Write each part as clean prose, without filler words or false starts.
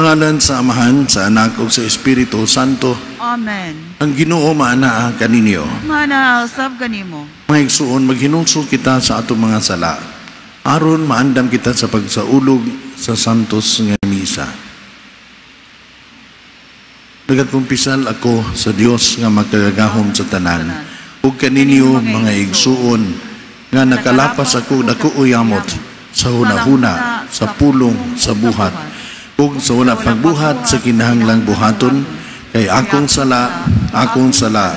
Sa ngalan sa Amahan, sa Anak ug sa Espiritu Santo. Amen. Ang Ginoo maanaa kaninyo. Maanaa usab kanimo. Mga igsuon, maghinulsol kita sa atong mga sala aron maandam kita sa pagsaulog sa Santos nga Misa. Nagakumpisal ako sa Dios nga makagagahom sa tanan ug kaninyo, mga igsuon, nga nakalapas ako dako o yamot sa hunahuna, sa pulong, sa buhat ug sa wala pagbuhat sa kinahanglang buhaton, kay akong sala, akong sala,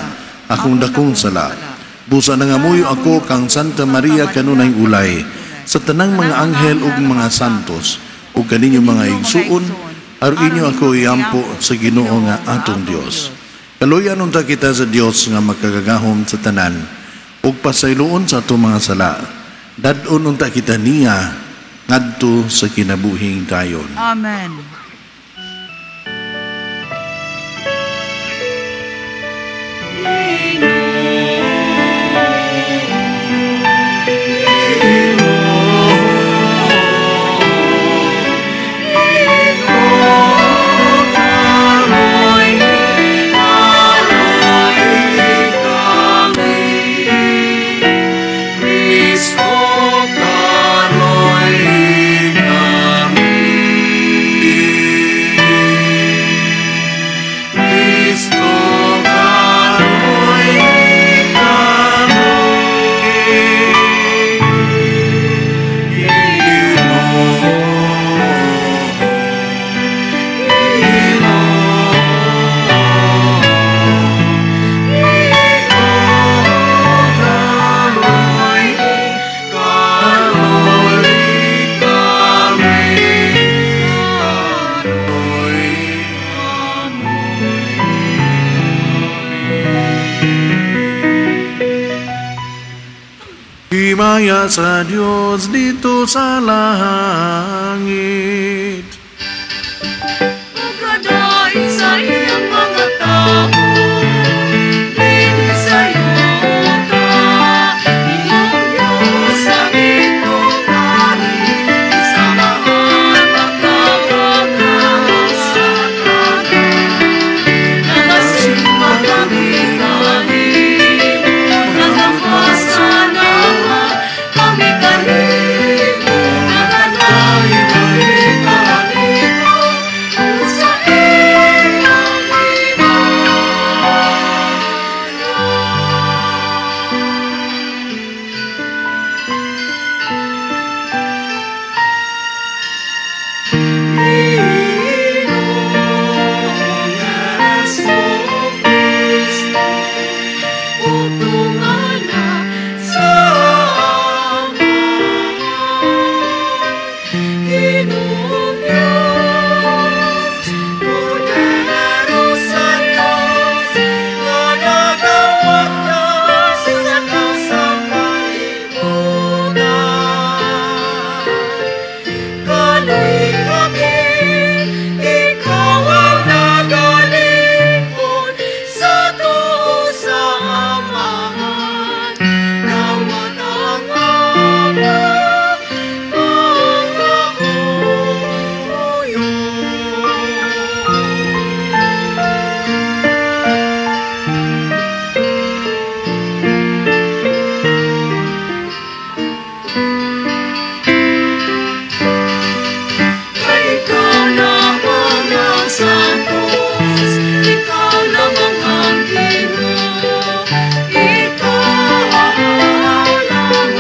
akong dakong sala. Busa nangamuyo ako kang Santa Maria, kanunay ulay, sa tanang mga anghel ug mga santos, ug kaninyo, mga igsuon, aron inyo ako iampo sa Ginoo nga atong Dios. Kaluyan unta kita sa Dios nga makagagahom sa tanan ug pasayloon sa atong mga sala. Dad-on unta kita niya ngadto sa kinabuhing dayon. Amen. Himaya sa Diyos dito sa langit. Ug kadait sa iyang mga tao, dinhi sa yuta. Ginoong Diyos ang imong hari, sa mahal makagagahom sa tanan. Nagasimba kami kanimo, nagapasalamat kami kanimo, nagadayeg kami kanimo, ug sa imong himaya. Ginoong Jesu Cristo, Putong Anak sa Amahan, Ginoong Diyos, poderosa Diyos, nga nagawata sa sa kalibutan. Kaluoyi kami, ikaw ang nagalingkod sa tuo sa Amahan. Dawat ang among pangamuyo. Kay ikaw lamang ang santos, ikaw lamang ang Ginoo, ikaw lamang ang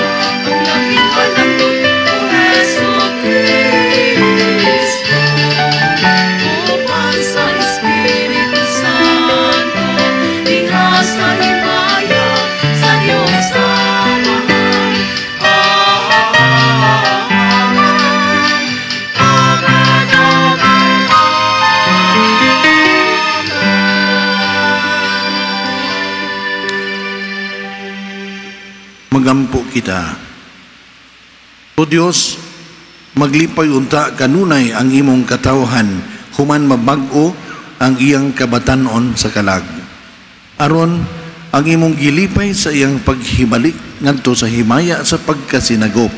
labing halangdon, O Hesu Kristo. Uban sa Espiritu Santo, diha sa himaya sa Dios Amahan. Amen. Amen, amen, amen. Magampo kita. O Dios, maglipay unta kanunay ang imong katawhan human mabag-o ang iyang kabatan-on sa kalag. Aron ang imong gilipay sa iyang paghibalik ngadto sa himaya sa pagkasinagop,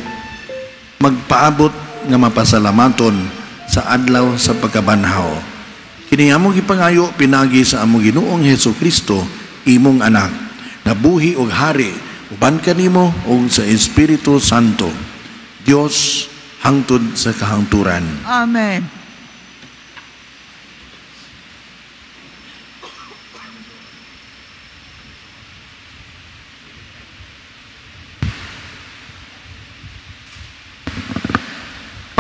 magpaabot nga mapasalamaton sa sa adlaw sa pagkabanhaw. Kini among gipangayo pinagi sa among Ginoong Hesukristo, imong anak, nabuhi og hari uban kanimo ug sa Espiritu Santo, Dios hangtod sa kahangturan. Amen.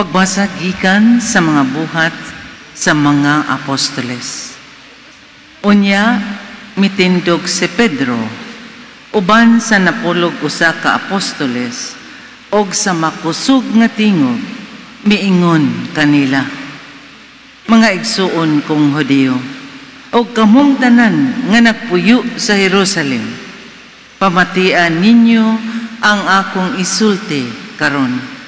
Pagbasa gikan sa mga buhat sa mga apostoles. Unya mitindog si Pedro uban sa napulog usa ka apostoles og sa makusog nga tingog miingon kanila: Mga igsuon kong Hudiyo og kamong tanan nga nagpuyo sa Jerusalem, pamatian ninyo ang akong isulti karon.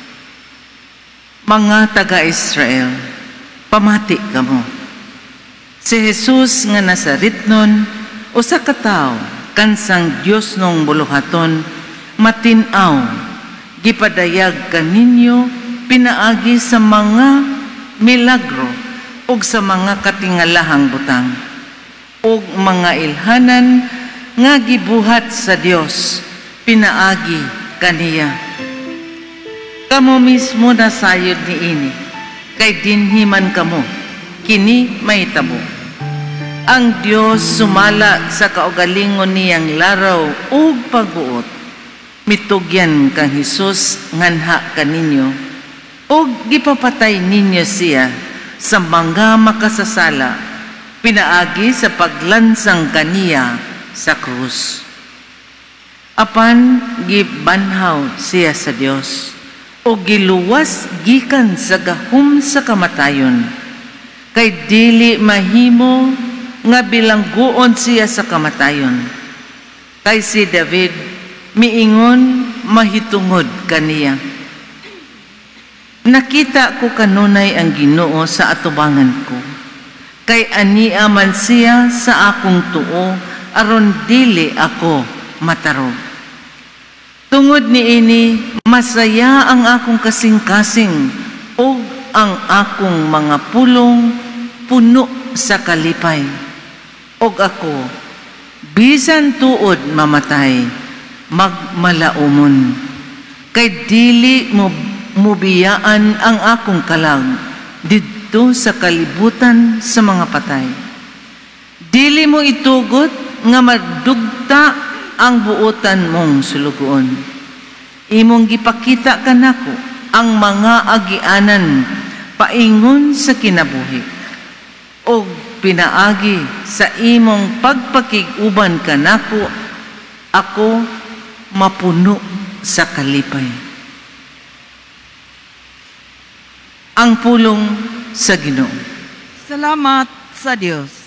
Mga taga-Israel, pamati kamo. Si Jesus nga Nazaretnon, usa ka tawo kansang Dios nong buluhaton, matin-aw, gipadayag kaninyo pinaagi sa mga milagro ug sa mga katingalahang butang ug mga ilhanan nga gibuhat sa Dios pinaagi kaniya. Kamo mismo nasayod niini, kay dinhi man kamo, kini mahitabo. Ang Dios sumala sa kaugalingon niyang laraw ug pagbuot. Mitugyan kang Hesus nganha kaninyo, ug gipapatay ninyo siya sa mga makasasala, pinaagi sa paglansang kaniya sa krus. Apan gibanhaw siya sa Dios, o giluwas gikan sa gahom sa kamatayon, kay dili mahimo nga bilangguon siya sa kamatayon. Kay si David miingon mahitungod kaniya: Nakita ko kanunay ang Ginoo sa atubangan ko, kay ania man siya sa akong tuo aron dili ako matarog. Tungod niini masaya ang akong kasing-kasing ug ang akong mga pulong puno sa kalipay. Og ako, bisan tuod mamatay, magmalaumon. Kay dili mo mubiyaan ang akong kalag didto sa kalibutan sa mga patay. Dili mo itugot nga madugta ang buotan mong sulugoon. Imong gipakita kanako ang mga agianan paingon sa kinabuhi, og pinaagi sa imong pagpakig-uban kanako, ako mapuno sa kalipay. Ang pulong sa Ginoo. Salamat sa Dios.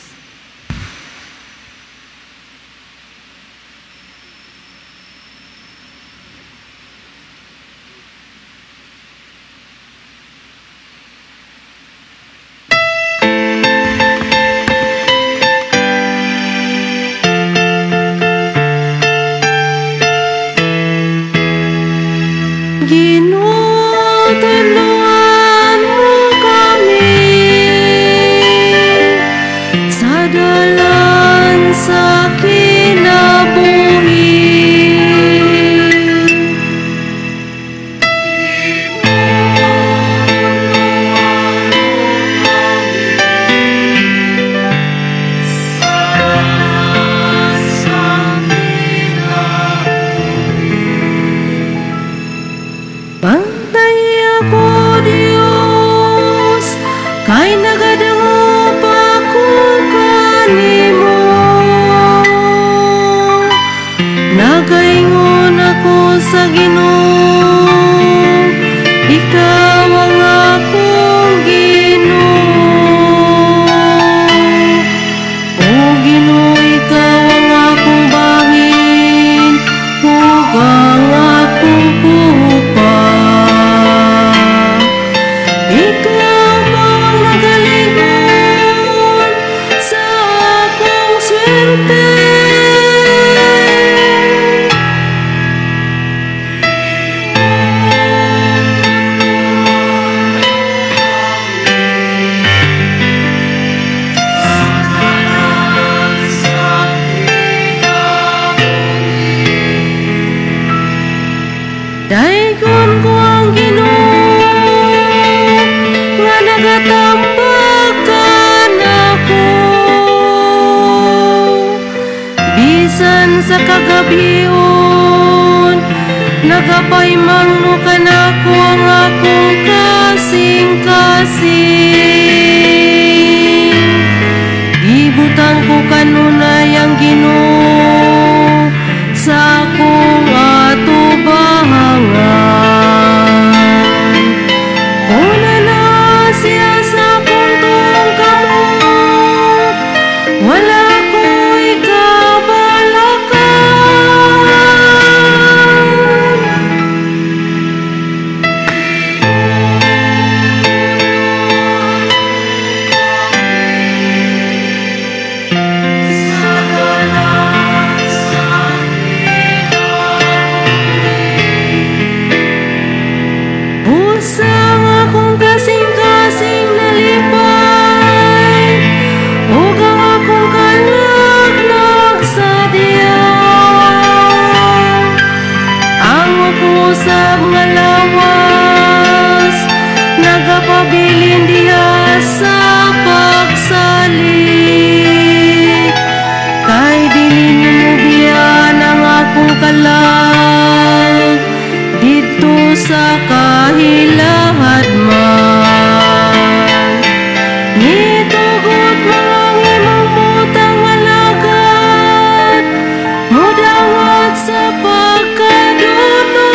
Ginoo, tudloan mo kami sa dalan sa kinabuhi. Bantay ako, Diyos, kay nagadangop ako kanimo. Nagaingon ako sa Ginoo, ikaw ang akong Ginoo. O Ginoo, ikaw ang akong bahin, ug ang akong kupa. Ikaw ang nagaligon sa akong swerte. Bisan sa kagabhion, nagapahimangno kanako ang akong kasing-kasing. Gibutang ko kanunay ang Ginoo sa akong atubangan. Una na siya sa akong tuong kamot, wala ko'y kabalakan. Usang akong kasing-kasing nalipay, ug ang akong kalag nagsadya. Ang usab nga lawas nagapabilin diha sa pagsalig. Kay dili nimo biyan ang akong kalag didto sa kahilahad man. Nitugot mo ang imong butang alagad, mudawat sa pagkadunong.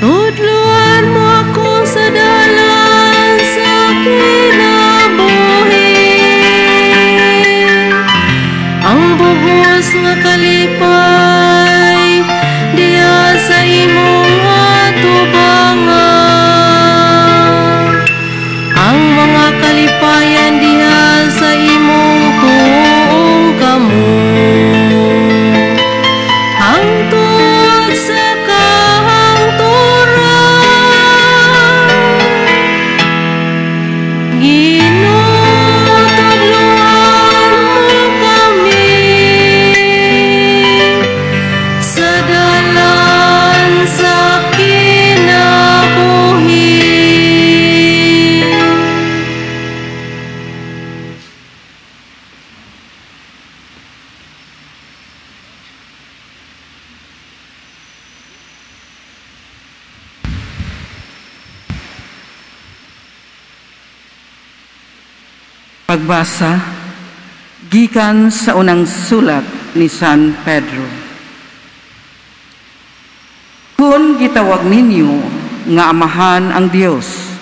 Tudluan mo ako sa dalan sa kinabuhi, ang bugos nga kalipay diha sa imong atubangan. Ang mga kalipayan diha sa imong tuong kamot, hangtod sa kahangturan. Ginoo, tudluan mo kami sa dalan sa kinabuhi. Pagbasa gikan sa unang sulat ni San Pedro. Kung gitawag ninyo nga amahan ang Dios,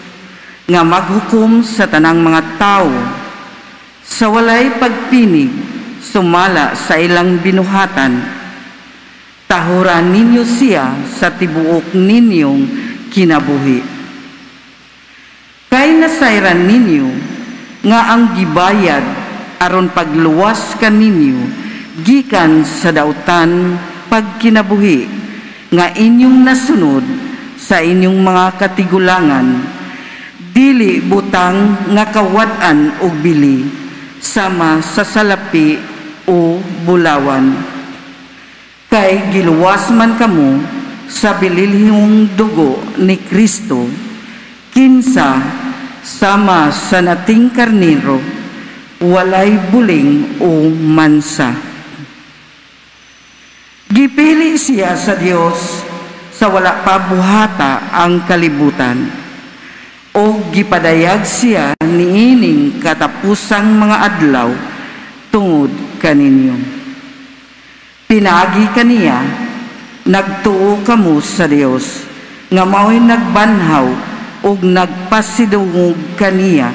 nga maghukom sa tanang mga tao, sa walay pagpinig sumala sa ilang binuhatan, tahuran ninyo siya sa tibuok ninyong kinabuhi. Kay nasayran ninyo nga ang gibayad aron pagluwas kaninyo gikan sa dautan pagkinabuhi nga inyong nasunod sa inyong mga katigulangan, dili butang nga kawad-an og bili sama sa salapi o bulawan. Kay giluwas man kamo sa bililhong dugo ni Kristo, kinsa sama sa nating karnero, walay buling o mansa. Gipili siya sa Dios sa wala pa buhata ang kalibutan, o gipadayag siya niining katapusang mga adlaw tungod kaninyo. Pinaagi kaniya, nagtuo kamo sa Dios nga mao'y nagbanhaw ug nagpasidungog kaniya,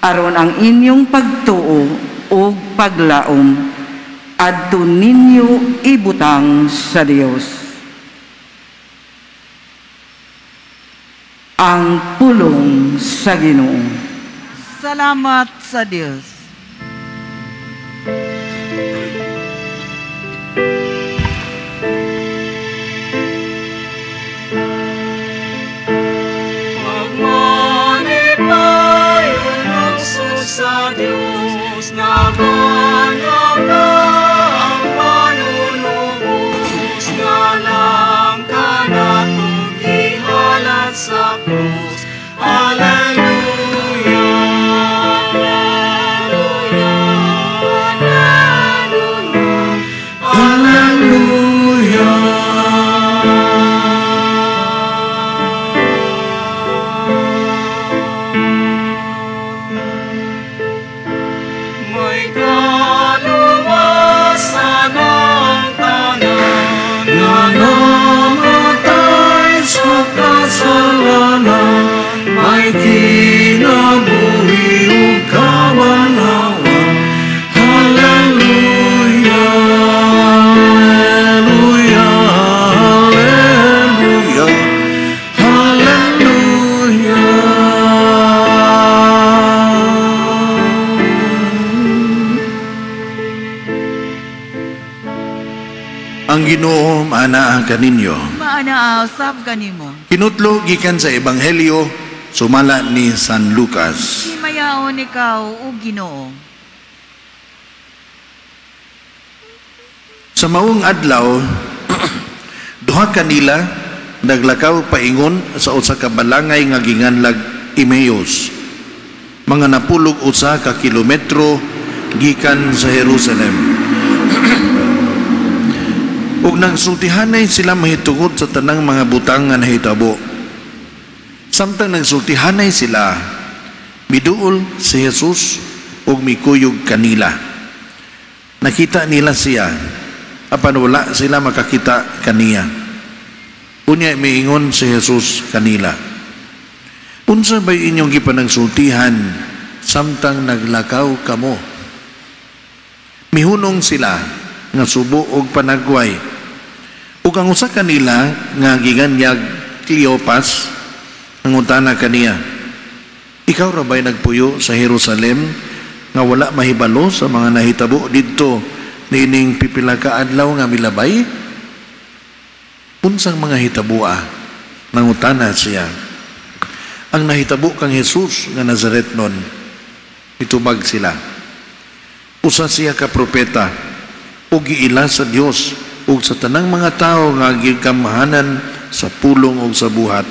aron ang inyong pagtuo ug paglaom adto ninyo ibutang sa Dios. Ang pulong sa Ginoo. Salamat sa Dios. Pagmanipayon sa Diyos, Ginoo maanaa kaninyo. Maanaa usab kanimo. Kinutlo gikan sa Ebanghelyo sumala ni San Lucas. Himayaon ikaw o Ginoo. Sa maong adlaw, duha kanila naglakaw paingon sa usa ka balangay nga ginganlag Emmaus, mga 91 ka kilometro gikan sa Jerusalem. Ug nagsultihanay sila mahitungod sa tanang mga butang nga nahitabo. Samtang nagsultihanay sila, miduol si Jesus ug mikuyog kanila. Nakita nila siya, apan wala sila makakita kaniya. Unya miingon si Jesus kanila, "Unsa bay inyong gipanagsultihan samtang naglakaw kamo?" Mihunong sila nga subo og panagway. Ug ang usa kanila nga giganyag Cleopas nangutana kaniya, "Ikaw ra bay nagpuyo sa Jerusalem nga wala mahibalo sa mga nahitabo didto niining pipila ka adlaw nga milabay?" Unsang mga hitaboa? Nangutana siya. Ang nahitabo kang Jesus nga Nazaretnon. Mitubag sila. Usa siya ka propeta ug giila sa Dios ug sa tanang mga tawo nga gikamahanan sa pulong ug sa buhat.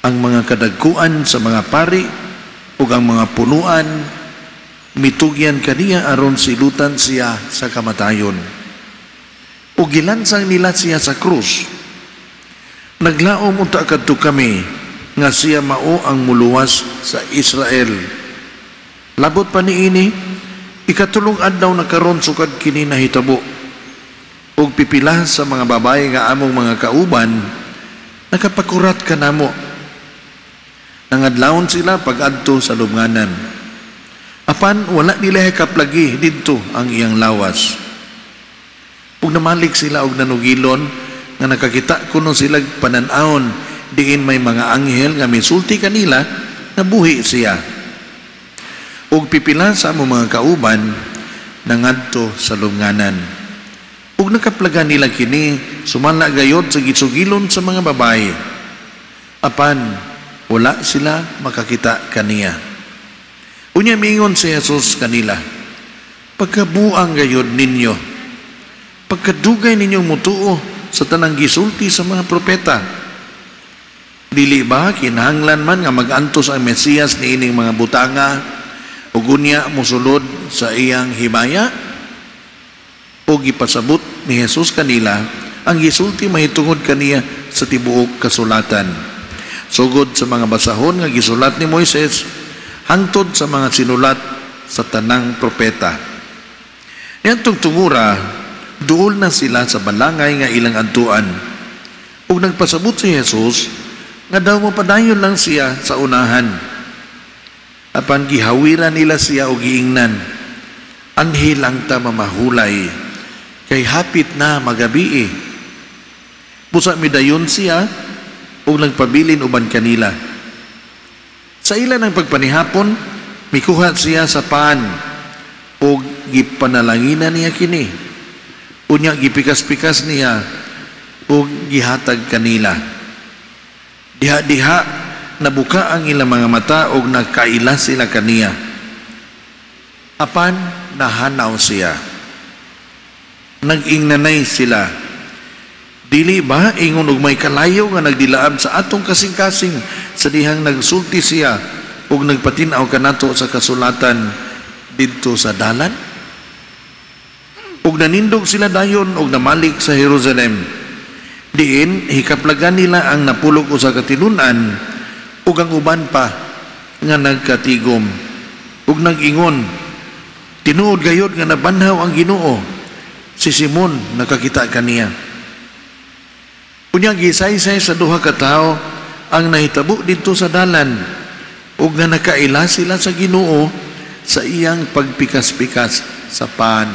Ang mga kadagkuan sa mga pari ug ang mga punuan mitugyan kaniya aron silutan siya sa kamatayon. Ug gilansang nila siya sa krus. Naglaom unta kadto kami nga siya mao ang muluwas sa Israel. Labot pa niini, ikatulong adlaw na karon sukad kini nahitabo. Ug pipila sa mga babae nga among mga kauban nakapakurat kanamo. Nangadlawon sila pag-adto sa lubnganan. Apan wala nila hikaplagi didto ang iyang lawas. Ug namalik sila og nanugilon nga nakakita kuno sila panan-awon diin may mga anghel nga misulti kanila nga buhi siya. Ug pipila sa among mga kauban nangadto sa lubnganan. Ug nakaplaga nila kini sumala gayod sa gisugilon sa mga babae. Apan wala sila makakita kaniya. Unya miingon si Jesus kanila, "Pagkabuang gayod ninyo, pagkadugay ninyong mutuo sa tanang gisulti sa mga propeta. Dili ba kinahanglan man nga mag-antos ang Mesiyas niining mga butanga ug unya mosulod sa iyang himaya?" Ug gipasabot ni Jesus kanila ang gisulti mahitungod kaniya sa tibuok kasulatan, sugod sa mga basahon nga gisulat ni Moises hangtod sa mga sinulat sa tanang propeta. Niadtong tungura, duol na sila sa balangay nga ilang adtuan. Ug nagpasabot si Jesus nga daw mapadayon lang siya sa unahan. Apan gihawiran nila siya og giingnan, "Anhi lang ta mamahulay, kay hapit na magabii." Busa midayon siya ug nagpabilin uban kanila. Sa ila ng pagpanihapon, mikuha siya sa paan ug gipanalanginan niya kini. Unya gipikas-pikas niya ug gihatag kanila. Diha-diha nabuka ang ilang mga mata ug nagkaila sila kaniya. Apan nahanaw siya. Nag-ingnanay sila, "Dili ba ingon og may kalayo nga nagdilaab sa atong kasing-kasing sa dihang nagsulti siya ug nagpatin-aw kanato sa kasulatan didto sa dalan?" Ug nanindog sila dayon ug namalik sa Jerusalem. Diin hikaplagan nila ang napulog usa ka tinun-an ug ang uban pa nga nagkatigom ug nag-ingon, "Tinuod gayod nga nabanhaw ang Ginoo. Si Simon nakakita kaniya." Unya gisaysay sa duha ka tawo ang nahitabo didto sa dalan ug nga nakaila sila sa Ginoo sa iyang pagpikas-pikas sa pan.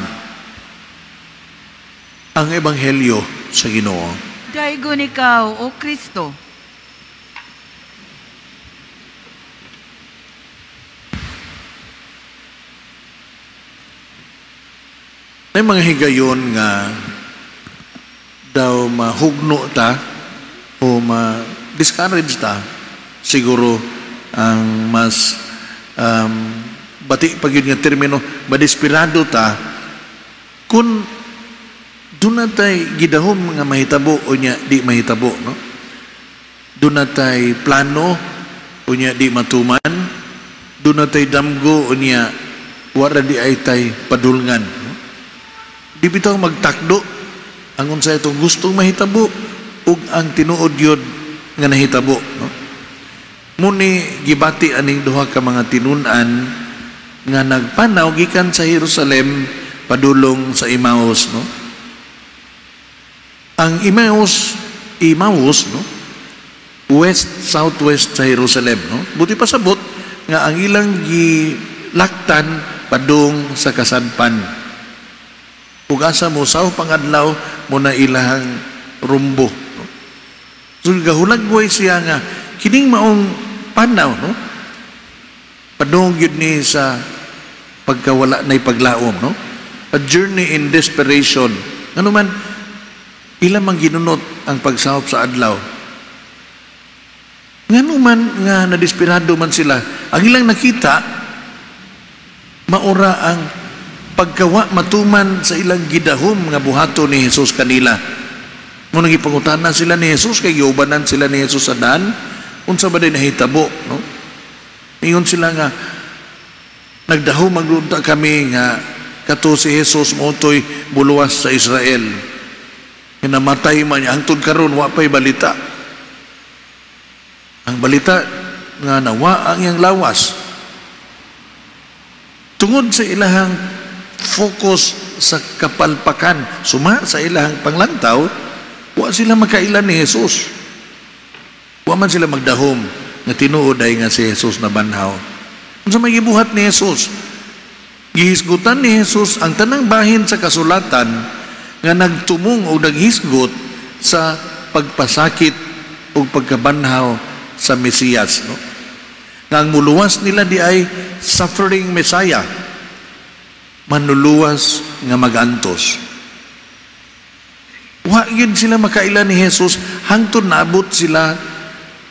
Ang Ebanghelyo sa Ginoo. Daygon ikaw, o Kristo. May mga higayon nga Daw mahugno ta o ma-discourage ta, siguro ang mas bati pa gyud nga termino, madesperado ta kung duna tay gidahom nga mahitabo o nya di mahitabo, no? Duna tay plano, unya di matuman. Duna tay damgo, unya wara diay tay padulngan, no? Di bitaw magtakdo ang unsa itong gustong mahitabo ug ang tinuod yun nga nahitabo, no? Muni gibati aning duha ka mga tinun-an nga nagpanaw gikan sa Jerusalem padulong sa Emmaus, no? Ang Emmaus, Emmaus, no? West southwest sa Jerusalem, no? Buti pasabot nga ang ilang gilaktan padung sa kasadpan. Ug asa mo saw pangadlaw mo na ilahang rumbo, no? So gahulagway siya nga kining maong panaw, no? Padung gyud ni sa pagkawala na paglaom, no? A journey in desperation. Ano man, ilang mang ginunot ang pagsahop sa adlaw. Ngano man nga nadesperado man sila, ang ilang nakita, maura ang pagkawa matuman sa ilang gidahom nga buhato ni Jesus kanila. Mao nang gipangutana sila ni Jesus, kay giubanan sila ni Jesus sa daan, unsa ba din nahitabo, no? Ingon sila nga nagdahom maglunta kami nga kato si Jesus motoy buluwas sa Israel. Nga namatay man niya hangtod karon wa pay balita. Ang balita nga nawa ang iyang lawas. Tungod sa ilahang focus sa kapalpakan, suma sa ilahang panglantaw, wa sila makailan ni Jesus. Wa man sila magdahom nga tinuod ay nga si Jesus na banhaw. Unsa may gibuhat ni Jesus? Gihisgutan ni Jesus ang tanang bahin sa kasulatan nga nagtumong o naghisgot sa pagpasakit o pagkabanhaw sa Mesiyas, no? Nga ang muluwas nila di ay suffering Messiah, manluluwas nga magantos. Wa yun sila makaila ni Jesus hangtod naabot sila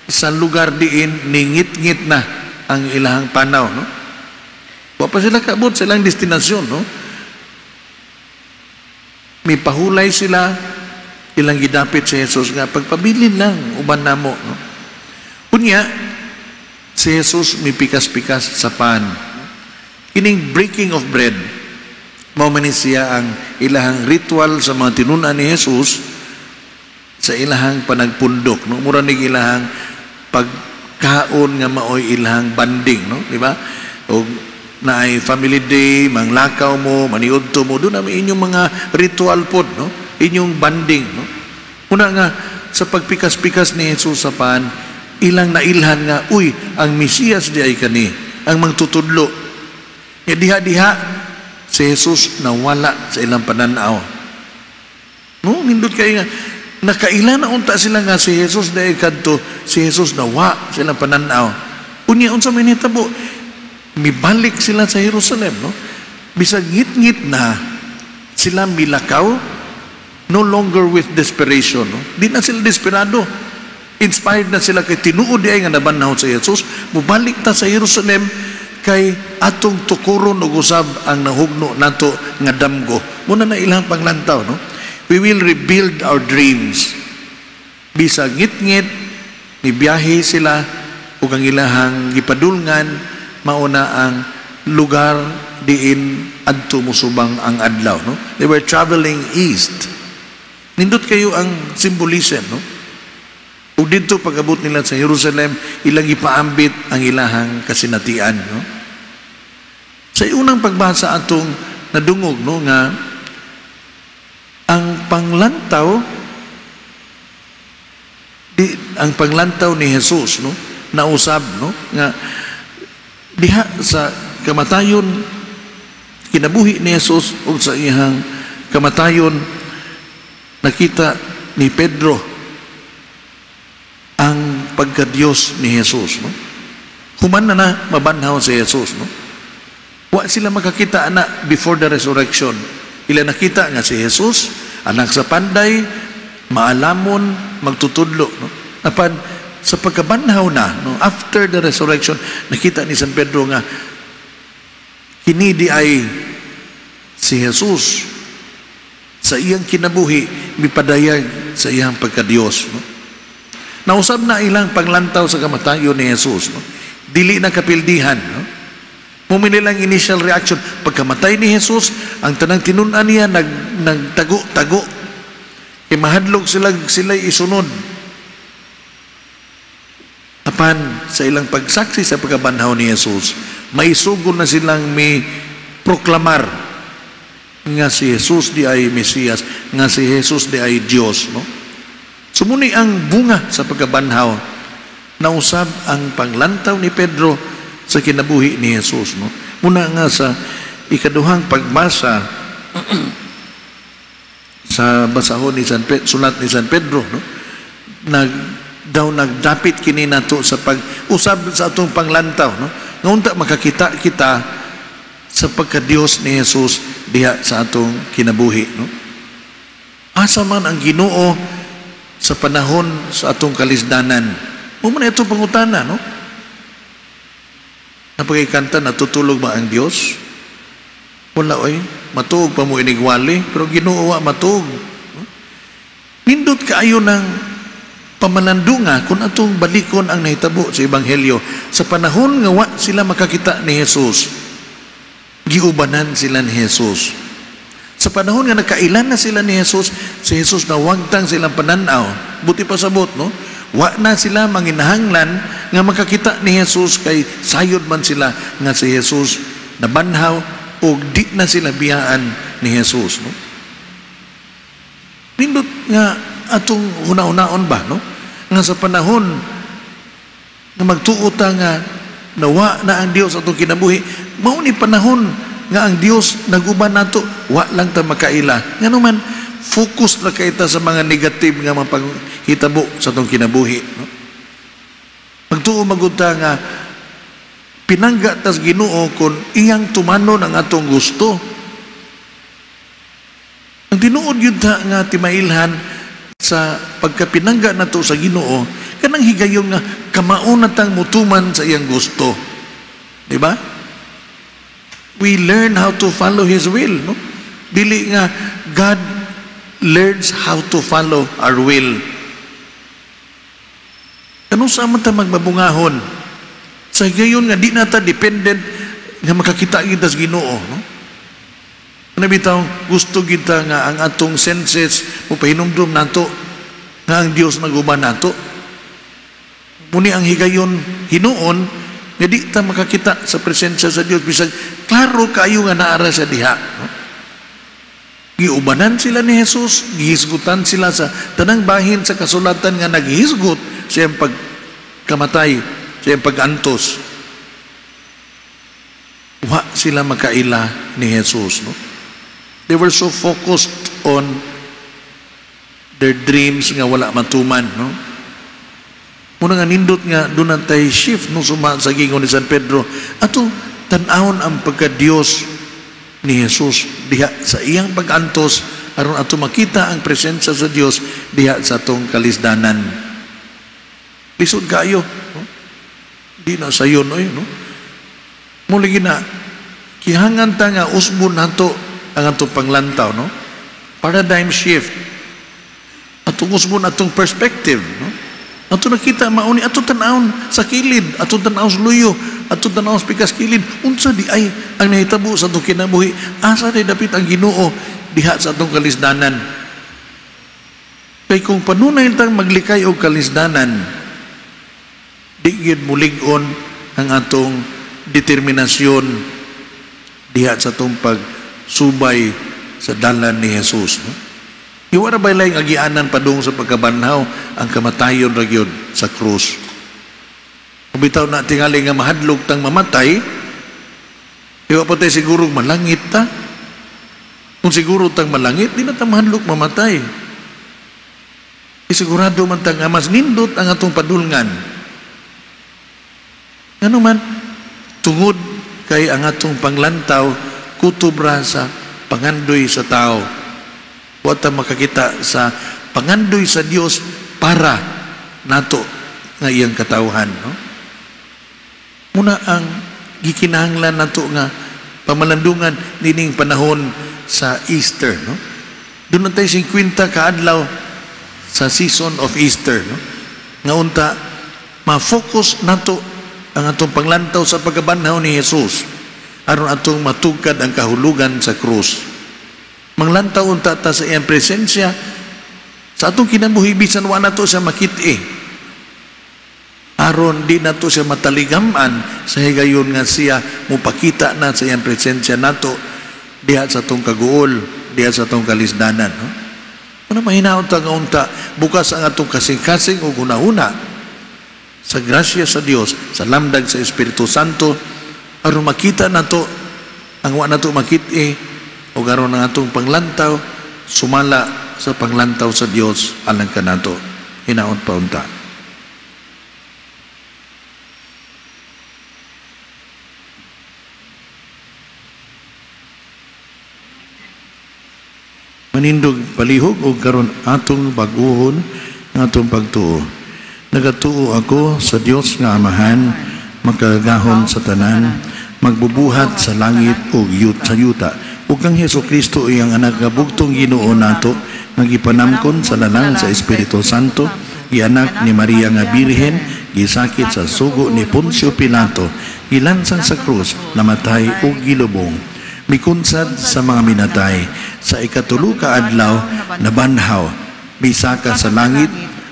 sa lugar diin ningit-ngit na ang ilahang panaw, no? Wa pa sila kaabot sa ilang destinasyon, no? May pahulay sila, ilang gidapit sa Jesus nga pagpabilin lang uban namo, no? Unya si Jesus may pikas-pikas sa pan. Kining breaking of bread, mao man ni siya ang ilahang ritual sa mga tinun-an ni Jesus sa ilahang panagpundok, no? Mura nig ilahang pagkaon nga maoy ilahang banding, no? Di ba? O naay family day, manglakaw mo, maniudto mo, doon na inyong mga ritual pod, no? Inyong banding, no? Una nga sa pagpikas-pikas ni Jesus sa pan, ilang nailhan nga, uy, ang Mesiyas di ay kani, ang mangtutudlo. Ya diha-diha si Jesus nawala sa ilang pananaw. No, nindot kay nga nakaila na unta sila nga si Jesus di ay kadto, si Jesus nawa sa ilang pananaw. Unya unsa may nitabo? Mibalik sila sa Jerusalem, no? Bisag ngit-ngit na sila milakaw, no longer with desperation, no? Di na sila desperado. Inspired na sila kay tinuod ay nga nabanhaw sa Jesus. Mubalik ta sa Jerusalem kay atong tukuron og usab ang nahugno nato nga damgo. Muna na ilang panglantaw, no? We will rebuild our dreams. Bisag ngit-ngit, mibiyahe sila ug ang ilahang gipadulngan mauna ang lugar diin adto musubang ang adlaw, no? They were traveling east. Nindot kayo ang symbolism, no? Ug didto pag-abot nila sa Jerusalem, ilang ipaambit ang ilahang kasinatian, no? Sa unang pagbasa atong nadungog, no, nga ang panglantaw di, ang panglantaw ni Jesus, no, nausab, no, nga diha sa kamatayon kinabuhi ni Jesus ug sa iyang kamatayon nakita ni Pedro ang pagka-Diyos ni Jesus, no? Human na na mabanhaw si Jesus, no? Wa sila makakita ana before the resurrection. Ila nakita nga si Jesus, anak sa panday, Maalamon magtutudlo, no? Apan sa pagkabanhaw na, no, after the resurrection, nakita ni San Pedro nga kini di ay si Jesus sa iyang kinabuhi mipadayag sa iyang pagkadiyos, no? Nausab na ilang panglantaw sa kamatayon ni Jesus, no? Dili na kapildihan, no? Mao nilang initial reaction pagkamatay ni Jesus, ang tanang tinun-an niya nagtago-tago kay mahadlok sila sila isunod. Apan sa ilang pagsaksi sa pagkabanhaw ni Jesus, may sugod na silang may proklamar nga si Jesus di ay Mesiyas, nga si Jesus di ay Dios, no? So muni ang bunga sa pagkabanhaw, nausab ang panglantaw ni Pedro sa kinabuhi ni Jesus, no? Muna nga sa ikaduhang pagbasa sa basahon ni San Pedro, sulat ni San Pedro, no? Daw nagdapit kini nato sa pag-usab sa atong panglantaw, no? Nga unta makakita kita sa pagka-Dios ni Jesus diha sa atong kinabuhi, no? Asa man ang Ginoo sa panahon sa atong kalisdanan? Mao man ito pangutana, no? Napagkanta, natutulog ba ang Dios? Wala oy, matuog pa mo inigwali, pero Ginoo wa matuog. Nindot kaayo ng pamalandunga kung atong balikon ang nahitabo sa Ebanghelyo. Sa panahon nga wa sila makakita ni Jesus, giubanan sila ni Jesus. Sa panahon nga nakailan na sila ni Jesus, si Jesus nawagtang silang pananaw. Buti pa sabot, no? Wa na sila manginahanglan nga makakita ni Jesus kay sayod man sila nga si Jesus nabanhaw o di na sila biyaan ni Jesus, no? Nindot nga atong huna-hunaon ba, no? Nga sa panahon nga magtuo ta nga nawa na ang Dios atong kinabuhi, mao ni panahon nga ang Dios naguban nato, wa lang ta makaila. Ngano man focus na kay ta sa mga negative nga mapanghitabo sa atong kinabuhi, no? Magtuo magud ta nga pinangga tas Ginoo kon iyang tumanon ang atong gusto. Ang tinuod gyud ta nga timailhan sa pagkapinangga nato sa Ginoo, kanang higayon nga kamao na tang mutuman sa iyang gusto. Di ba? We learn how to follow His will, no? Dili nga God learns how to follow our will. Ano sa man ta magbabungahon? Sa higayon nga di na ta dependent nga makakita kita sa Ginoo, no? Ano bitaw gusto kita nga ang atong senses mopahinumdum nato nga ang Dios naguban nato. Muni ang higayon hinuon nga di ta makakita sa presensya sa Dios bisag klaro kaayo nga naara sa diha, no? Giubanan sila ni Jesus, gihisgutan sila sa tanang bahin sa kasulatan nga naghisgot sa iyang pagkamatay, sa iyang pag-antos. Wa sila makaila ni Jesus, no? They were so focused on their dreams nga wala matuman, no? Muna nga nindot nga doon ang tay shift no suma sa gingon ni San Pedro. Ato tan-awon ang pagka-Dios ni Jesus diha sa iyang pag-antos aron ato makita ang presensya sa Dios diha sa atong kalisdanan. Lisod kaayo, no? Di na sayon oy, no? Muli gina kihangan ta nga usbon nato ang atong panglantaw, no? Paradigm shift. Atong usbon atong perspective, no? Ato nakita mauni atong tan-awon sa kilid, atong tan-awon sa luyo, atong tan-awon sa pikas kilid. Unsa di ay ang nahitabo sa atong kinabuhi? Asa di dapit ang Ginoo diha sa atong kalisdanan? Kay kung panunay tang maglikay og kalisdanan, di gyud mulig-on ang atong determinasyon diha sa atong pagsubay sa dalan ni Jesus, no? Iwara ba laing agianan padung sa pagkabanhaw ang kamatayon ra gyud sa krus. Kung bitaw na tingali nga mahadlok tang mamatay, iwa pa tayo siguro malangit ta. Kung siguro tang malangit, di na ta mahadlok mamatay. Isigurado man ta nga mas nindot ang atong padulngan. Ngano man, tungod kay ang atong panglantaw kutob ra sa pangandoy sa tao. Wa ta makakita sa pangandoy sa Dios para nato nga iyang katawhan, no? Muna ang gikinahanglan nato nga pamalandungan nining panahon sa Easter, no? Doon tayo 50 kaadlaw sa season of Easter, no? Nga unta ma-focus nato ang atong panglantaw sa pagkabanhaw ni Jesus aron atong matugkad ang kahulugan sa krus. Manglantaw unta ta sa iyang presensya sa atong kinabuhi bisan wa nato siya makit-i. Aron di nato siya mataligaman sa higayon nga siya mupakita na sa iyang presensya nato diha sa atong kaguol, diha sa atong kalisdanan, no? Ano mahinaot ta nga unta bukas ang atong kasing-kasing ug hunahuna sa grasya sa Dios, sa lamdag sa Espiritu Santo, aron makita nato ang wa nato makit-i ug aron ang atong panglantaw sumala sa panglantaw sa Dios alang kanato. Hinaot pa unta. Manindog palihog og karon atong bag-uhon ang atong pagtuo. Nagatuo ako sa Dios nga Amahan, makagagahom sa tanan, magbubuhat sa langit ug sa yuta, ug kang Hesukristo iyang anak nga bugtong Ginoo nato, nga gipanamkon sa lalang sa Espiritu Santo, gianak ni Maria nga Birhen, gisakit sa sugo ni Poncio Pilato, gilansang sa krus, namatay ug gilubong, mikunsad sa mga minatay, sa ikatulo ka adlaw nabanhaw, misaka sa langit,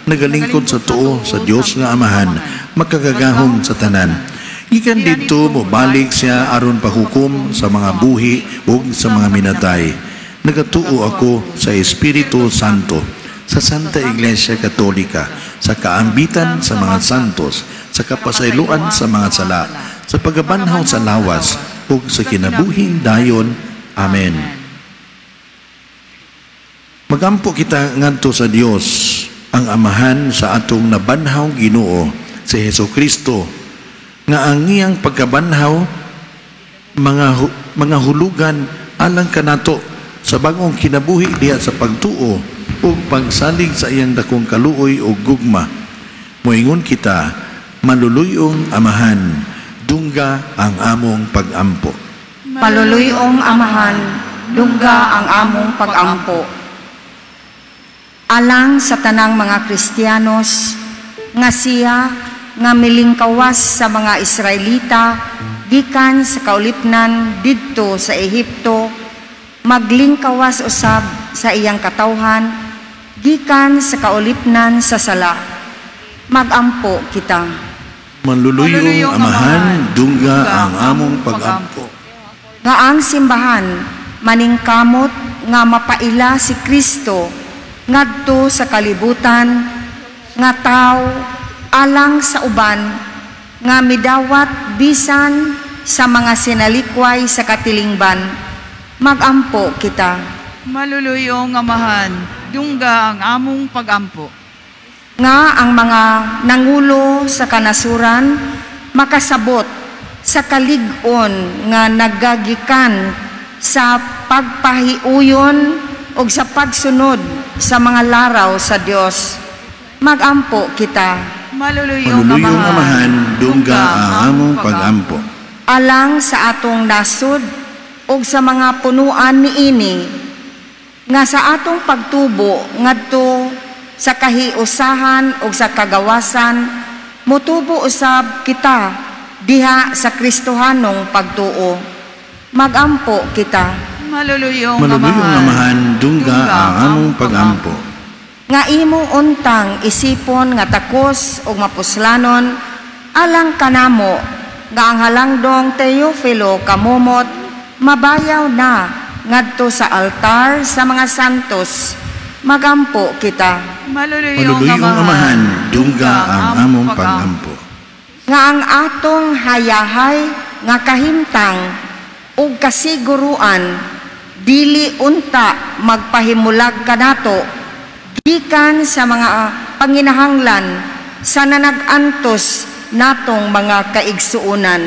nagalingkod sa tuo sa Dios nga Amahan, makagagahom sa tanan. Gikan didto mobalik siya aron pahukom sa mga buhi ug sa mga minatay. Nagatuo ako sa Espiritu Santo, sa Santa Iglesia Katolika, sa kaambitan sa mga santos, sa kapasayloan sa mga sala, sa pagabanhaw sa lawas ug sa kinabuhing dayon. Amen. Magampo kita ngadto sa Dios, ang Amahan sa atong nabanhaw Ginoo si Hesukristo, nga ang iyang pagkabanhaw mga hulugan alang kanato sa bag-ong kinabuhi diha sa pagtuo ug pagsalig sa iyang dakong kaluoy ug gugma. Moingon kita, maluluyong Amahan, dungga ang among pagampo. Maluluyong Amahan, dungga ang among pagampo. Alang sa tanang mga Kristiyanos, nga siya nga milingkawas sa mga Israelita gikan sa kaulipnan didto sa Ehipto, maglingkawas usab sa iyang katawhan gikan sa kaulipnan sa sala. Magampo kita. Manluluyong Amahan, dungga ang among pagampo. Nga ang simbahan maningkamot nga mapaila si Kristo ngadto sa kalibutan nga tawo alang sa uban nga midawat bisan sa mga sinalikway sa katilingban. Magampo kita. Maluluyong Amahan, dungga ang among pagampo. Nga ang mga nangulo sa kanasuran makasabot sa kalig-on nga nagagikan sa pagpahiuyon o sa pagsunod sa mga laraw sa Dios. Magampo kita. Maluluyong Amahan, dungga ang among pagampo. Alang sa atong nasod ug sa mga punuan niini, nga sa atong pagtubo ngadto sa kahiusahan ug sa kagawasan, motubo usab kita diha sa Kristohanong pagtuo. Magampo kita. Maluluyong Amahan, dungga ang among pagampo. Nga imo untang isipon nga takos ug mapuslanon alang kanamo nga ang halangdong Teofilo kamumot mabayaw na ngadto sa altar sa mga santos. Magampo kita. Maluluyong Amahan, dungga ang among pagampo. Nga ang atong hayahay nga kahimtang ug kasiguruan dili unta magpahimulag kanato gikan sa mga panginahanglan sa nanag-antos natong mga kaigsuonan.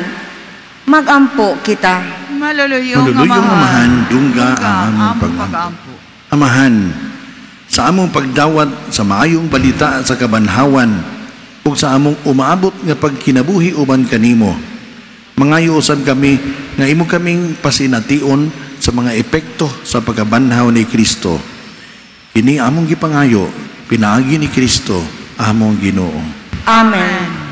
Magampo kita. Maluluyong Amahan, dungga ang among pagampo. Amahan, Sa among pagdawat sa maayong balita sa kabanhawan ug sa among umaabot nga pagkinabuhi uban kanimo, mangayo usab kami nga imo kaming pasination sa mga epekto sa pagkabanhaw ni Kristo. Kini among gipangayo pinaagi ni Kristo among Ginoo. Amen.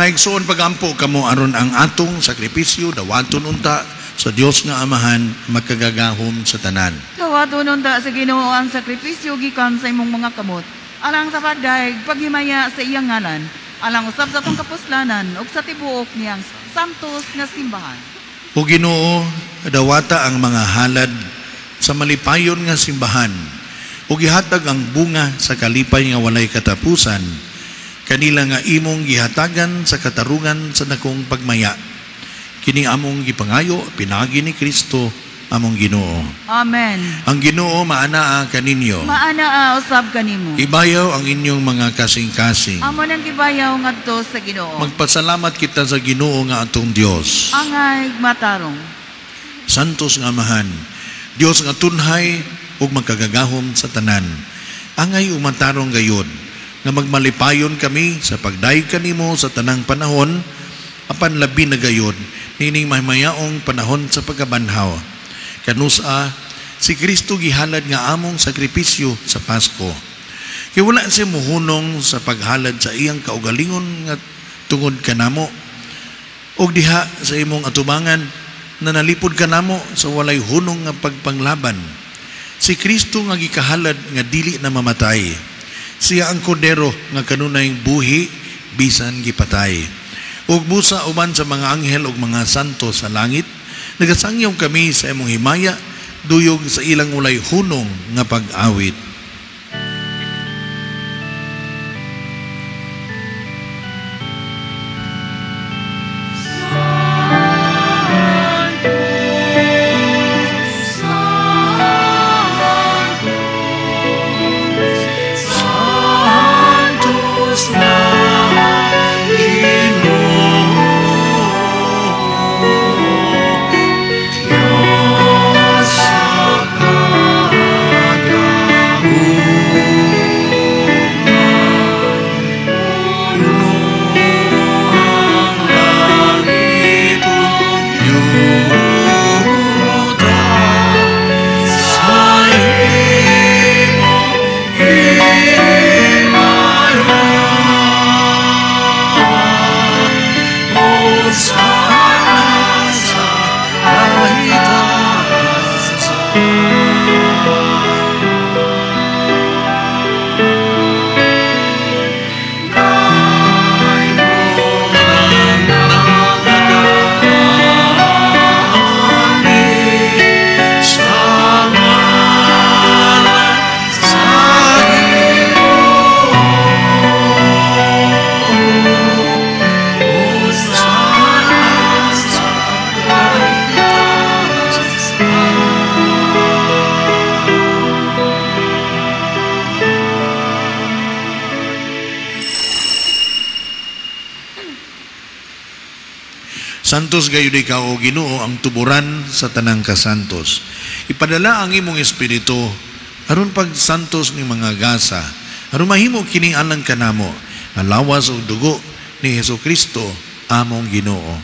Mga igsoon, pagampo kamo aron ang atong sakripisyo dawaton unta sa Dios nga Amahan makagagahom sa tanan. Dawaton unta sa Ginoo ang sakripisyo gikan sa imong mga kamot, alang sa pagdayeg paghimaya sa iyang ngalan, alang usab sa atong kapuslanan ug sa tibuok niyang santos nga simbahan. O Ginoo, dawata ang mga halad sa malipayon nga simbahan ug gihatag ang bunga sa kalipay nga walay katapusan kanila nga imong gihatagan sa katarungan sa dakong pagmaya. Kini among gipangayo pinaagi ni Kristo among Ginoo. Amen. Ang Ginoo maanaa kaninyo. Maanaa usab kanimo. Ibayaw ang inyong mga kasing-kasing. Amo nang gibayaw ngadto sa Ginoo. Magpasalamat kita sa Ginoo nga atong Dios. Angay matarong. Santos nga Amahan, Dios nga tunhay ug magkagagahom sa tanan. Angay umatarong gayod nga magmalipayon kami sa pagdayeg kanimo sa tanang panahon, apan labi na gayod nining mahimayaong panahon sa pagkabanhaw. Kanusa si Kristo gihalad nga among sakripisyo sa Pasko. Kay wala siya muhunong sa paghalad sa iyang kaugalingon nga tungod kanamo. Og diha sa imong atubangan na nalipod kanamo sa walay hunong nga pagpanglaban. Si Kristo nga gikahalad nga dili na mamatay. Siya ang kordero nga kanunay buhi bisan gipatay. Ug busa uban sa mga anghel ug mga santo sa langit, nagasangyaw kami sa imong himaya, duyog sa ilang walay hunong nga pag-awit. Santos gayud ikaw, o Ginoo, ang tuburan sa tanang kasantos. Ipadala ang imong espiritu aron pagsantos ni mga gasa, aron mahimo kini alang kanamo nga lawas ug dugo ni Hesukristo among Ginoo.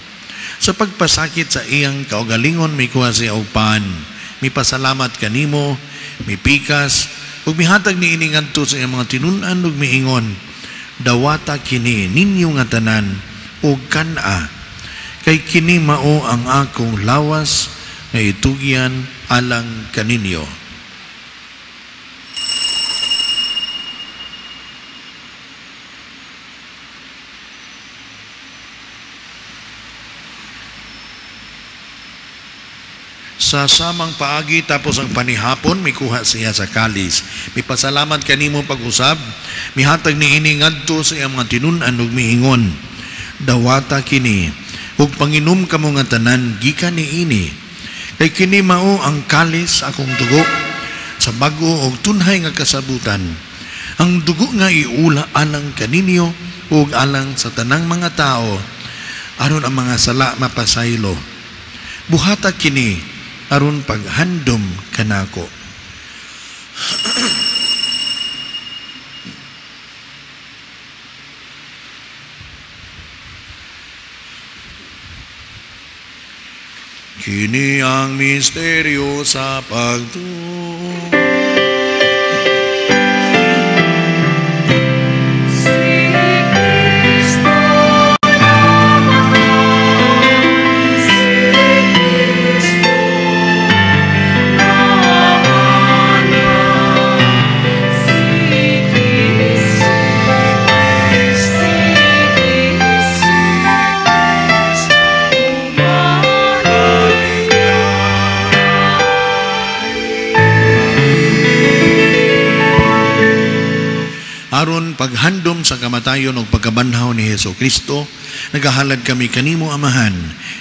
Sa pagpasakit sa iyang kaugalingon, mikuha siya og pan, mipasalamat kanimo, mipikas ug mihatag niini ngadto sa iyang mga tinun-an ug miingon, dawata kini ninyo nga tanan ug kan-a, kay kini mao ang akong lawas nga itugyan alang kaninyo. Sa samang paagi tapos ang panihapon, mikuha siya sa kalis, mipasalamat kanimo pag-usab, mihatag niini ngadto sa iyang mga tinun-an ug miingon, dawata kini ug panginom kamo nga tanan gikan niini, kay kini mao ang kalis akong dugo sa bag-o og tunhay nga kasabutan, ang dugo nga iula alang kaninyo ug alang sa tanang mga tao, aron ang mga sala mapasaylo. Buhata kini aron paghandom kanako. Kini ang misteryo sa pagtuo. Aron paghandom sa kamatayon ug pagkabanhaw ni Hesus Kristo, nagahalad kami kanimo, Amahan,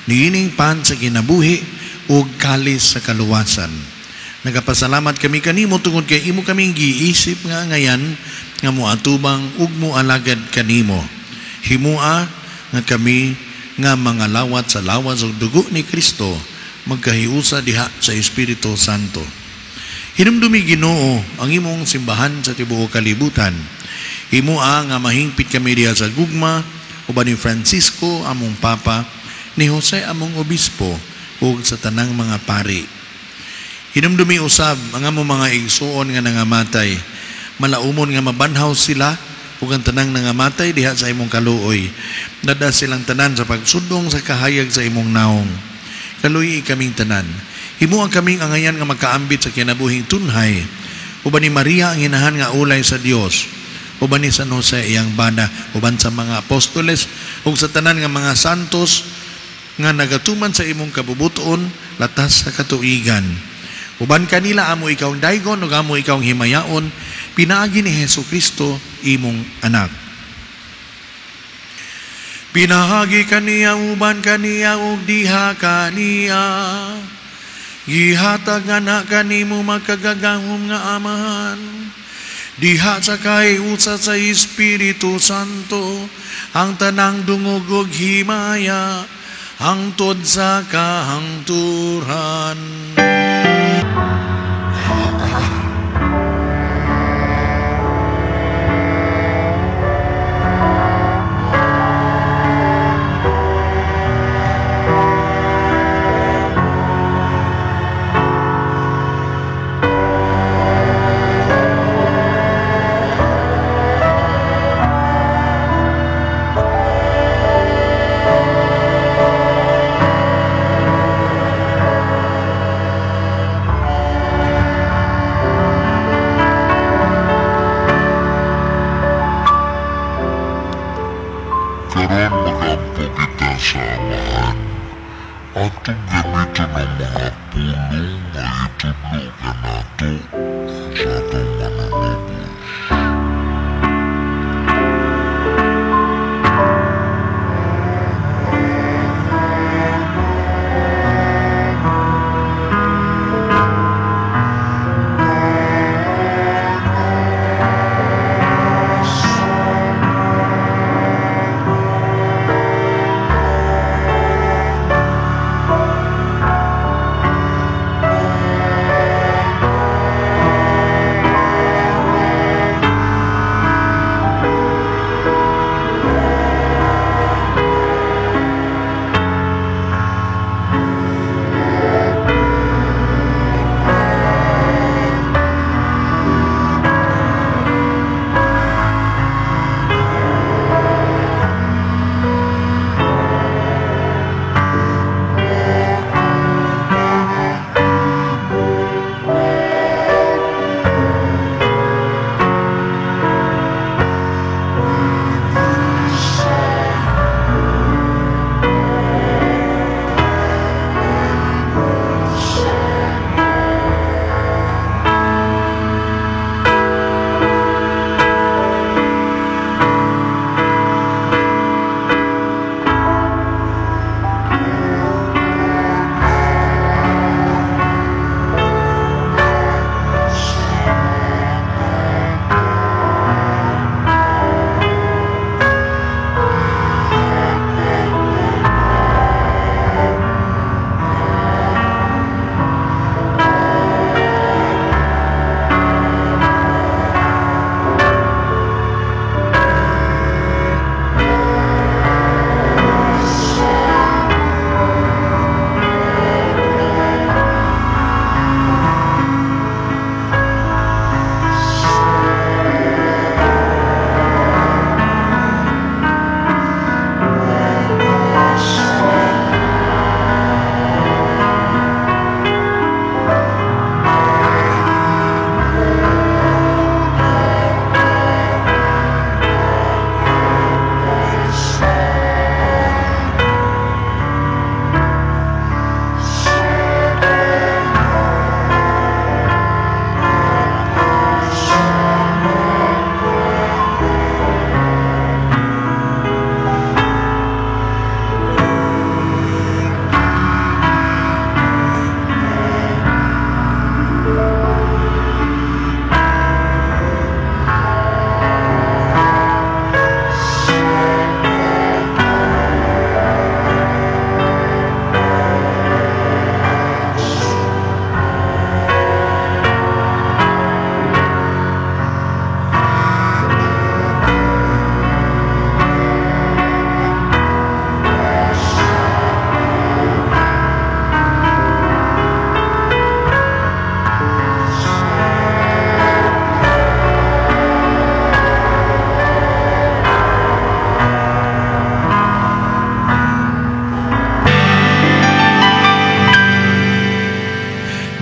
niining pan sa kinabuhi ug kalis sa kaluwasan. Nagapasalamat kami kanimo tungod kay imo kaming giisip nga angayan nga moatubang ug moalagad kanimo. Himua nga kami nga mga lawat sa lawas ug dugo ni Kristo magkahiusa diha sa Espiritu Santo. Hinumdumi, Ginoo, ang imong simbahan sa tibuok kalibutan. Himua nga mahingpit kami diha sa gugma uban ni Francisco among Papa, ni Jose among Obispo, ug sa tanang mga pari. Hinumdumi usab ang among mga igsuon nga nangamatay, malaumon nga mabanhaw sila ug ang tanang nangamatay diha sa imong kaluoy. Nada silang tanan sa pagsudong sa kahayag sa imong naong. Kaluoy kaming tanan. Himua kaming angayan nga makaambit sa kinabuhing tunhay, uban ni Maria ang inahan nga ulay sa Dios, uban ni San Jose iyang bana, uban sa mga apostoles ug sa tanan nga mga santos nga nagatuman sa imong kabubuton latas sa katuigan. Uban kanila amo ikaw daygon ug amo ikaw himayaon, pinaagi ni Hesukristo imong anak. Pinaagi kaniya uban kaniya ug diha kaniya, gihatag nga kanimo makagagahom nga Amahan, diha sa kahiusa sa Espiritu Santo, ang tanang dungog ug himaya, hangtod sa kahangturan.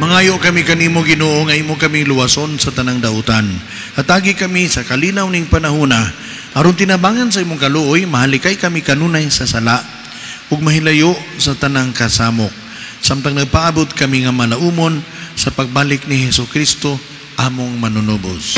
Mangayo kami kanimo, Ginoo, nga imo kaming luwason sa tanang dautan. Hatagi kami sa kalinaw ning panahona, aron tinabangan sa imong kaluoy, mahalikay kami kanunay sa sala ug mahilayo sa tanang kasamok. Samtang nagpaabot kami nga malaumon sa pagbalik ni Hesus Kristo among manunubos.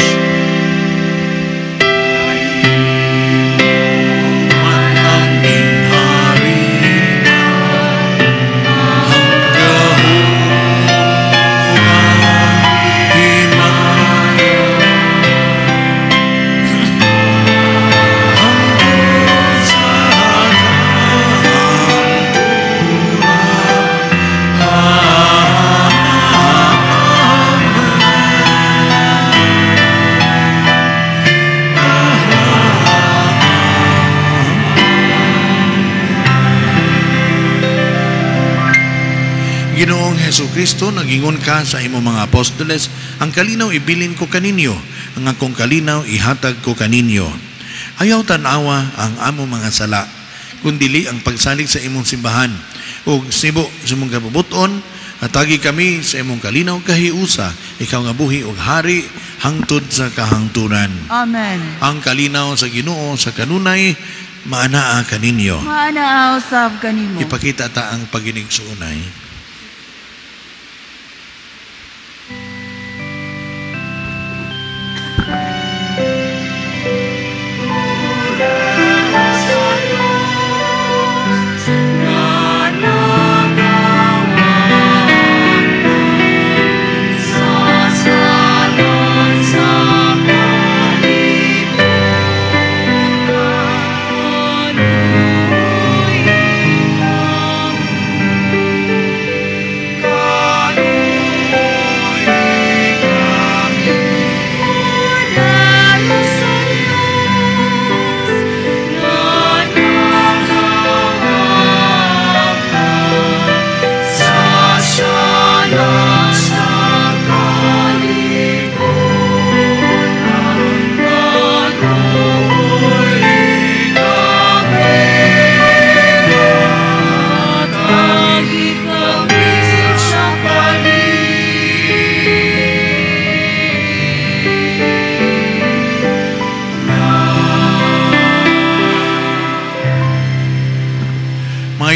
Ginoong Hesus Kristo, nagingon ka sa imong mga apostoles, ang kalinaw ibilin ko kaninyo, ang akong kalinaw ihatag ko kaninyo. Ayaw tan-awa ang among mga sala, kundili ang pagsalig sa imong simbahan. Ug sibo sa imong kabubuton, hatagi kami sa imong kalinaw kahiusa, ikaw nga buhi ug hari hangtod sa kahangturan. Amen. Ang kalinaw sa Ginoo sa kanunay, maanaa kaninyo. Maanaa usab kanimo. Ipakita ta ang paginigsuonay.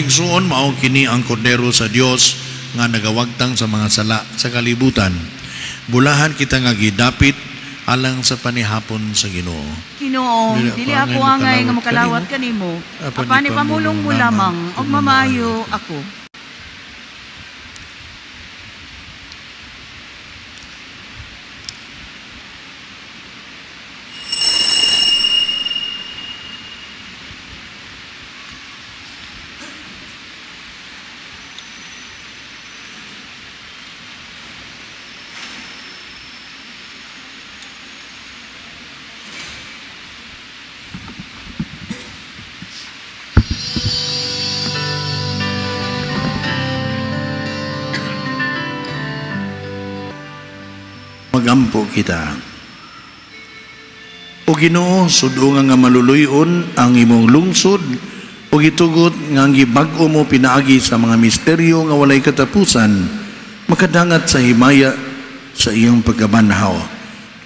Igsuon, mao kini ang kordero sa Dios nga nagawagtang sa mga sala sa kalibutan. Bulahan kita nga gidapit alang sa panihapon sa Ginoo. Ginoo, dili ako angay nga makalawat kanimo, apan ipamulong mo lamang og mamaayo ako. Magampo kita. O Ginoo, sudungan nga maluluyon ang imong lungsod o gitugot nga ang gibag-o mo pinaagi sa mga misteryo nga walay katapusan, makadangat sa himaya sa iyong pagkabanhaw.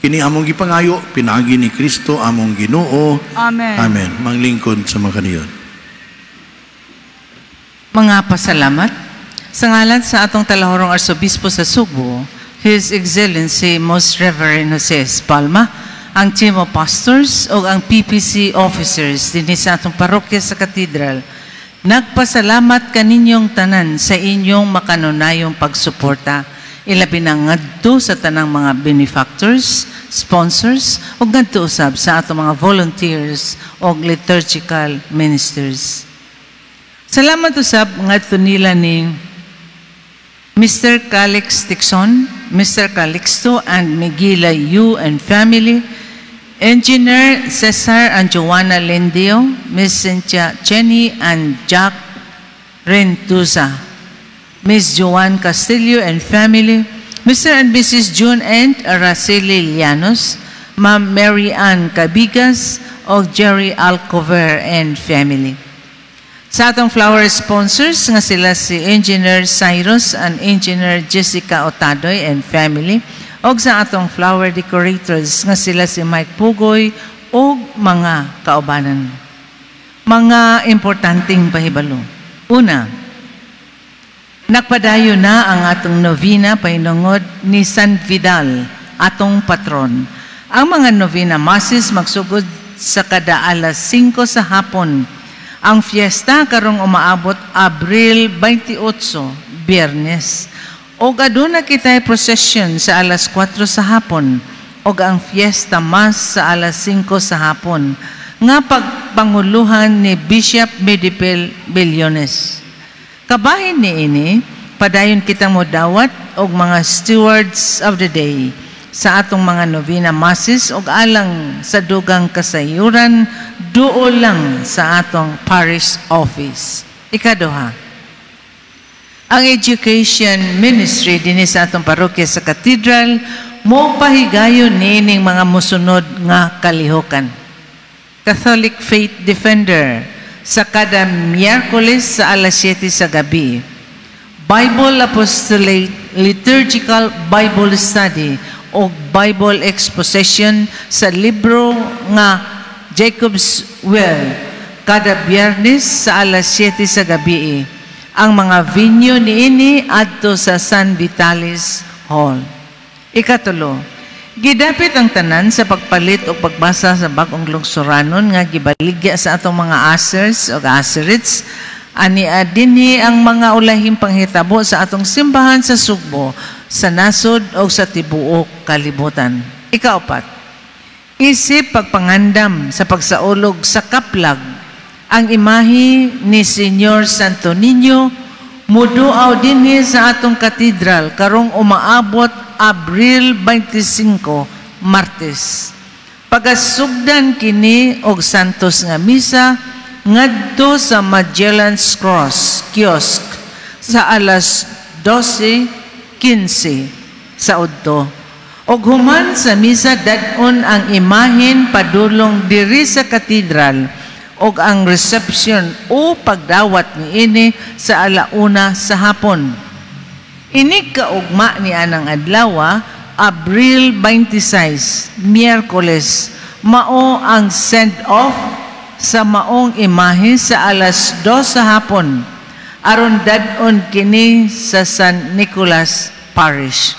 Kini among gipangayo pinaagi ni Kristo among Ginoo. Amen. Amen. Manglingkod sa mga kaniyon. Mga pasalamat sa ngalan sa atong talahorong Arsobispo sa Subo, His Excellency Most Reverend Jose Palma, ang team of pastors o ang PPC officers dinhi sa atong parokya sa Katedral. Nagpasalamat kaninyong tanan sa inyong makanunayong pagsuporta. Ilabi na ngadto sa tanang mga benefactors, sponsors, o ngadto usab sa atong mga volunteers o liturgical ministers. Salamat usab ngadto nila ni Mr. Calix Dixon, Mr. Calixto and Miguela Yu and family, Engineer Cesar and Joanna Lendio, Ms. Cynthia Cheney and Jack Rentuza, Ms. Joanne Castillo and family, Mr. and Mrs. June and Araceli Llanos, Ma'am Mary Ann Cabigas, o Jerry Alcover and family. Sa atong flower sponsors nga sila si Engineer Cyrus and Engineer Jessica Otadoy and family, og sa atong flower decorators nga sila si Mike Pugoy og mga kaubanan. Mga importanteng pahibalo. Una, nagpadayon na ang atong novena pahinungod ni San Vidal, atong patron. Ang mga novena masses magsugod sa kada alas 5 sa hapon. Ang fiesta karong umaabot Abril 28, Biyernes. Og aduna kitay procession sa alas 4 sa hapon og ang fiesta mass sa alas 5 sa hapon nga pagpanguluhan ni Bishop Medipel Billones. Kabahin niini, padayon kitang modawat og mga stewards of the day sa atong mga novena masses og alang sa dugang kasayuran duol lang sa atong parish office. Ikaduha, ang education ministry dinhi sa atong parokya sa Cathedral mo pahigayon niining mga musunod nga kalihokan. Catholic Faith Defender sa kada Miyerkules sa alas 7 sa gabi. Bible Apostolate, Liturgical Bible Study o Bible Exposition sa libro nga Jacob's Well kada Biyernes sa alas 7 sa gabi. Ang mga venue niini adto sa San Vitalis Hall. Ikatulo, gidapit ang tanan sa pagpalit o pagbasa sa bag-ong lungsuranon nga gibaligya sa atong mga ushers o usherettes. Ani dinhi ang mga ulahing panghitabo sa atong simbahan sa Sugbo, sa nasod o sa tibuok kalibutan. Ikaapat, isip pagpangandam sa pagsaulog sa kaplag ang imahe ni Señor Santo Niño muduaw dinhi sa atong katedral karong umaabot Abril 25, Martes. Pagasugdan kini og santos nga misa ngadto sa Magellan's Cross Kiosk sa alas 12:15 sa udto. Og human sa misa dad-on ang imahen padulong diri sa katedral og ang reception o pagdawat niini sa alauna sa hapon. Inig kaugma ni anang adlaw, Abril 26, Miyerkules, mao ang send-off sa maong imahe sa alas 2 sa hapon, aron dad-on kini sa San Nicolas Parish.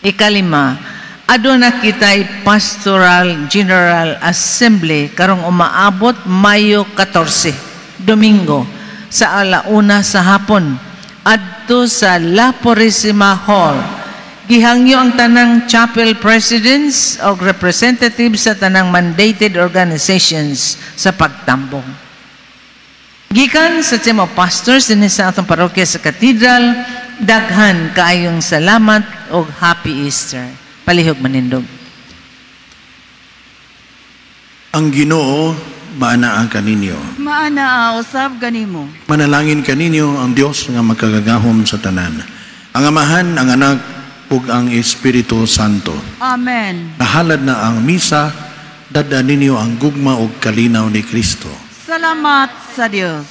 Ikalima, aduna kitay Pastoral General Assembly karong umaabot Mayo 14, Domingo, sa alauna sa hapon, adto sa La Purisima Hall. Gihangyo ang tanang chapel presidents o representatives sa tanang mandated organizations sa pagtambong. Gikan sa team of pastors dinhi sa atong parokya sa Cathedral, daghan kaayong salamat og Happy Easter. Palihog manindog. Ang Ginoo maanaa kaninyo. Maanaa usab kanimo. Manalangin kaninyo ang Dios nga makagagahom sa tanan. Ang Amahan, ang Anak ug ang Espiritu Santo. Amen. Nahalad na ang misa, dad-a ninyo ang gugma ug kalinaw ni Kristo. Salamat sa Dios.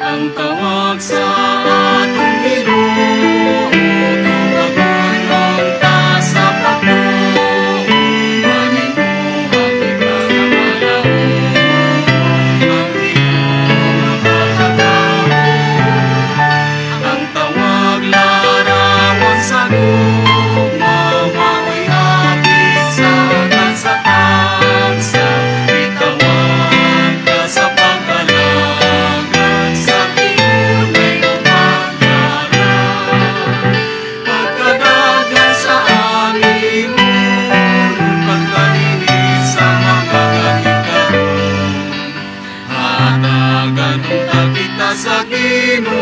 Ang tawag sa atong Ginoo, tuwagon unta sa pagtuo, maninguha kita sa panahon, ang Ginoo makakagahom. Ang tawag larawan sa gugma, mao'y hapit sa sa tagsa, itawag ka sa pag-alagad sa tiunay pagdara. Pagkadagan sa animon, pagkalihis sa mga gagikaon. Hatagan unta kita sa Ginoo,